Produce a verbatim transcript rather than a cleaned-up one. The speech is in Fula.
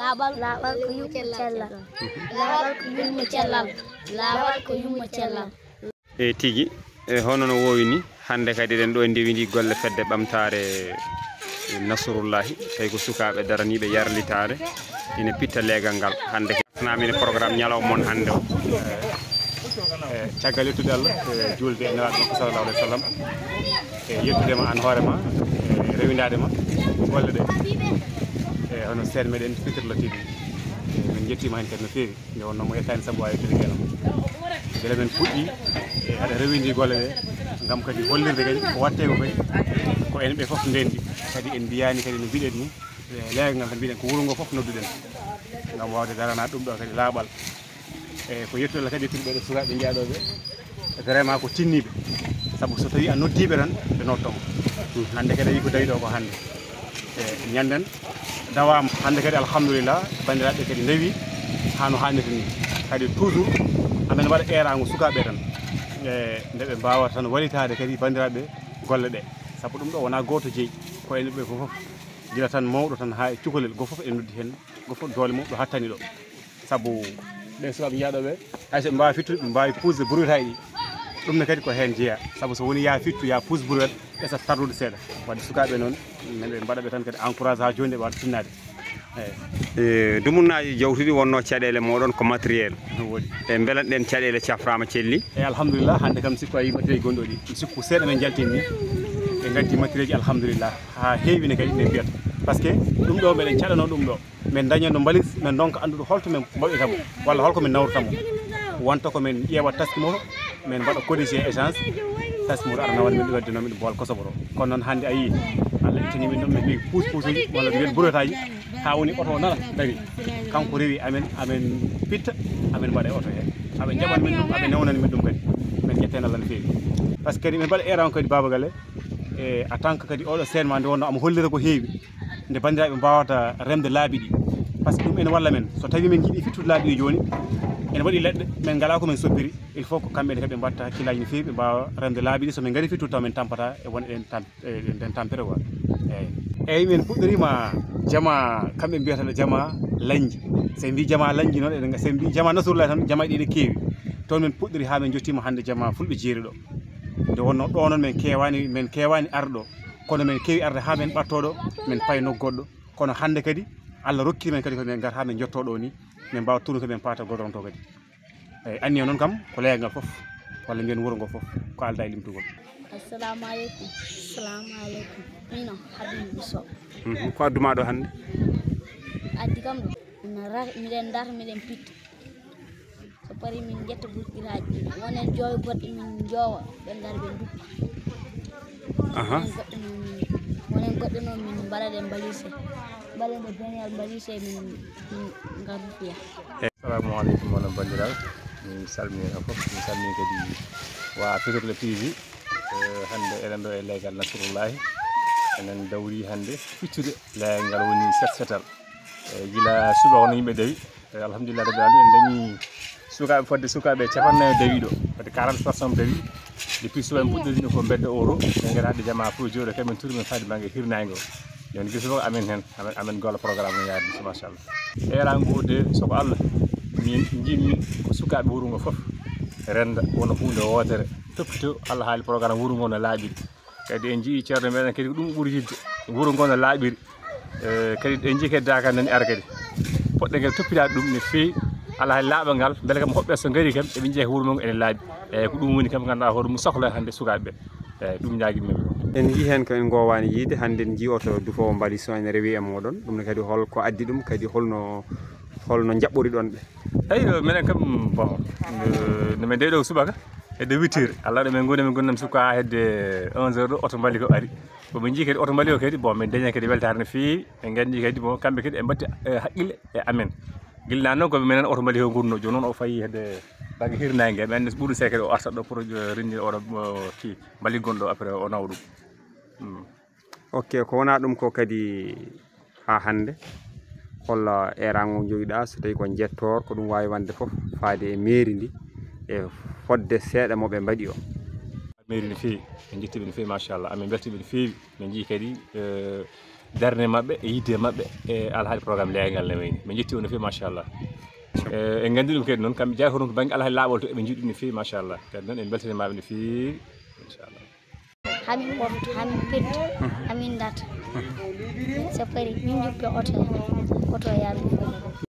Laaɓal, laaɓal ko yummo cellal. Laaɓal ko yummo cellal. Laaɓal ko yummo cellal. E tigi, e hono no woowi ni, hannde kadi eɗen ɗo ndewindi golle fedde ɓamtaare Nasrullahi, tawi ko sukaaɓe daraniiɓe yarlitaare ina pitta leegal ngal. Hannde kadi, namine programme ñalawma mon hannde o. E caggal yettude Allah, e juulde e Nelaaɗo makko sallallahu alayhi wa sallam, e yettude ma aan hoore ma, e rewindaade ma golle ɗe, e hono seen meɗen Fitirla T V. E min njettiima heen kadi no feewi, nde wonnoo mo yettaani sabu waawi yettude keenam. Mbele men puɗɗi e aɗa rewindi golle ɗe, ngam kadi hollirde kadi ko waɗtee ko kadi, ko en ɓe fof ndenndi. Kadi en mbiyaani kadi no mbiɗen ni, e leegal ngal tan mbiɗen ko wuro ngo fof nodduɗen, ngam waawde daranaade ɗum ɗo kadi laaɓal. E ko yettude Allah kadi yettude ɓeɗo sukaaɓe njeyaɗo ɓe, vraiment ko tinniiɓe, sabu so tawi a noddiiɓe tan ɓe noddomo. Hannde kadi a yii ko dawi ɗo ko hannde. E ñanden dawaama hannde kadi, alhamdulillah, banndiraaɓe kadi ndawi haa no haanirta ni. Kadi toujours amen waɗa eeraango sukaaɓe tan, e nde ɓe mbaawata tan wallitaade kadi banndiraaɓe golle ɗe, sabu ɗum ɗo wonaa gooto jeyi, ko en ɓe fof, gila tan mawɗo tan haa e cukalel, gooto fof en noddi heen, gooto fof doole mum ɗo hattani ɗo. Sabu ɓe sukaaɓe njeyaɗo ɓe, hay so ɓe mbaawi fittude, ɓe mbaawi puusde brouette aji ɗi. Ɗum ne kadi ko heen jeyaa, sabu so woni yaa fittu, yaa puus brouette, ɓe sat tardude seeɗa. Wadde sukaaɓe noon, men ɓe mbaɗa ɓe tan kadi encourage haa jooni ɓe waɗa tinnaade. Eeyi. E, dumunnaaji jawtuɗi wonnoo caɗeele mooɗon ko matériel. No woodi. E, mbelan ɗeen caɗeele cafraama celli? Eeyi, alhamdulillah, hannde kam sikku a yii matériel gonɗo ɗi. Mi sikku seeɗa men njaltini ni, ɓe ngaddi matériel ji, alhamdulillah, haa heewi ne kadi ne mbiyata. Par ce que ɗum ɗo meɗen caɗanoo ɗum ɗo. Min daña no mbalis, min ndonka anndude holto min mbaɗirta mo, walla holko min nawrata mo. Wonta ko min ƴeewa taski moto, min mbaɗa codice échange, taski moto ara nawan min ɗum waddino min bool kosoɓo to. Kono noon hannde a yii, Allah ittani min ɗum, min mbi puus puusuji, walla mbiyen burotaaji, haa woni oto o nana dari. Kanko rewi amen, amen pitta, amen mbaɗa e oto he. Aɓe njaɓan min ɗum, aɓe newnani min ɗum kadi. Min ƴetten Allah no feewi. Par ce que kadi min mbaɗa eran kadi Baba Galle, e en tant que kadi oɗo seen ma nde wonno omo hollira ko heewi. Nde banndiraaɓe mbaawata remde laabi ɗi. Par ce que ɗum ene walla men. So tawii men njiɗii fittude laabi ɗi jooni, ene waɗi leɗɗe, men ngalaa ko men soppiri. Il faut ko kamɓe ne kadi ɓe mbaɗta hakkillaaji no feewi, ɓe mbaawa remde laabi ɗi. So min ngarii fittude taw min tampata e won eɗen tampi, e nden tampere quoi. Eeyi. Eeyi, min puɗɗoriima jama, kamɓe mbiyata ɗo jama Lañnji. So en mbii jama Lañnji noon, eɗen, so en mbii jama Nasrullahi tan, jamaaji ɗi ene keewi. Toon min puɗɗori haa min njottiima hannde jama Fulɓe Jeeri ɗo. Nde wonnoo ɗo noon min keewaani, min keewaani arde ɗo. Kono min keewi arde haa min ɓattoo ɗo, min payi nokku goɗɗo. Kono hannde kadi, Allah rokki men kadi ko min ngarta haa min njottoo ɗo ni, min mbaawa tournude, min paata godoron to kadi. Eeyi, anniya noon kam, ko leegal ngal fof, walla mbiyen wuro ngo fof, ko aldaa e limtugol. Assalamu aleykum. Assalamu aleykum. Mino, Habibu Sow. Mhm. Ko addu maa ɗo hannde? Addi kam ɗo, miɗen ndar, miɗen pitta. So parii min njetta burkiraaji. Wonen joowe goɗɗe min njoowa, ɓe ngara ɓe ndukka. Aha. Wonen goɗɗe noon min, wonen goɗɗe noon min mbaɗa ɗe mbalise. Mbaɗa ɗe beñal mbalise min, min ngara fiya. Assalamu aleykum, onon banndiraaɓe. Mi salmini on fof. Mi salmini kadi waa Fitirla T V. Eh, hannde eɗen ɗo e leegal Nasrullahi. Enen dawri hannde fittude leegal ngal woni set setal. Eh, gila subaka hono yimɓe dawi. Eh, alhamdulillah rabbil alamin, en dañi sukaaɓe fodde sukaaɓe capanɗe nayi dawi ɗo. Fodde quarante personnes dawi. Depuis suba en puɗɗorino ko mbedda oro. En ngara hannde jamaa fof jooɗo kadi min turi min faade bannge hirnaange o. Jooni gila subaka amen heen, amen, amen golla programme no yaade so machallah. Eeraango o de, so ko Allah, min njiɗmi ko sukaaɓe wuro ngo fof rennda wona huunde wootere. Toppito Allah haali programme wuro ngo no laaɓiri. Kadi en njii ceerno meɗen kadi ko ɗum ɓuri yidde. Wuro ngo no laaɓiri. Eh, kadi en njii kadi daakal nani ara kadi. Poɗɗen kadi toppitaade ɗum no feewi. Alaa hay laaɓal ngal, mbele kam hoɓɓe so ngari kam, eɓe njiya ko wuro ngo ene laaɓi. Eeyi, ko ɗum woni kam ngannduɗaa hoore mum sohla hannde sukaaɓe ɓe. Eeyi, ɗum ñaagimi ɓe. En njii heen ko en ngoowaani yiide, hannde en njii oto dufoowo mbalis o ene rewi e mooɗon. Ɗum ne kadi hol ko addi ɗum, kadi holno, holno njaɓɓoriɗon ɓe? Eeyi, minen kam, bon, eh, no min dawi ɗo subaka, hedde huit heures. Allah ɗo min ngoni, min ngoni nan sukka haa hedde onze heures ɗo, oto mbali ko ari. Ko min njii kadi oto mbali o kadi, bon, min dañi kadi weltaare no feewi. Min nganndi kadi, bon, kamɓe kadi ɓe mbatti, eh, haqqille e amen. Gila noon ko minen oto mbali o ngurnoo, jooni noon o fayi hedde bannge hirnaange. Mi anndi so ɓuri seekere o arta ɗo pour, eh, renndina oɗo, eh, ki mbali gonɗo après o nawa ɗum. Hmm. Ok, ko wonaa ɗum ko kadi haa hannde, holla eeraango njogiɗaa, so tawii ko njettoor, ko ɗum waawi wonde fof, faade e mairie ndi, e fodde seeɗa mo ɓe mbaɗi o? Mairie no feewi, en njetti ɓe no feewi, machallah, amin mbelti ɓe no feewi. Min njii kadi, eh, darnde maɓɓe e yiɗde maɓɓe e alhaali programme leegal ne wayni. Min njetti on no feewi, machallah. E en nganndi ɗum kadi noon, kamɓe jaaforum ko bannge alhaali laaɓol to, eɓe njiɗɗum no feewi, machallah. Kadi noon en mbeltanimaɓe no feewi, inchallah. Hamin ɓofta, hamin petta, hamin data. So pari min juppa oto, oto yaaɓe.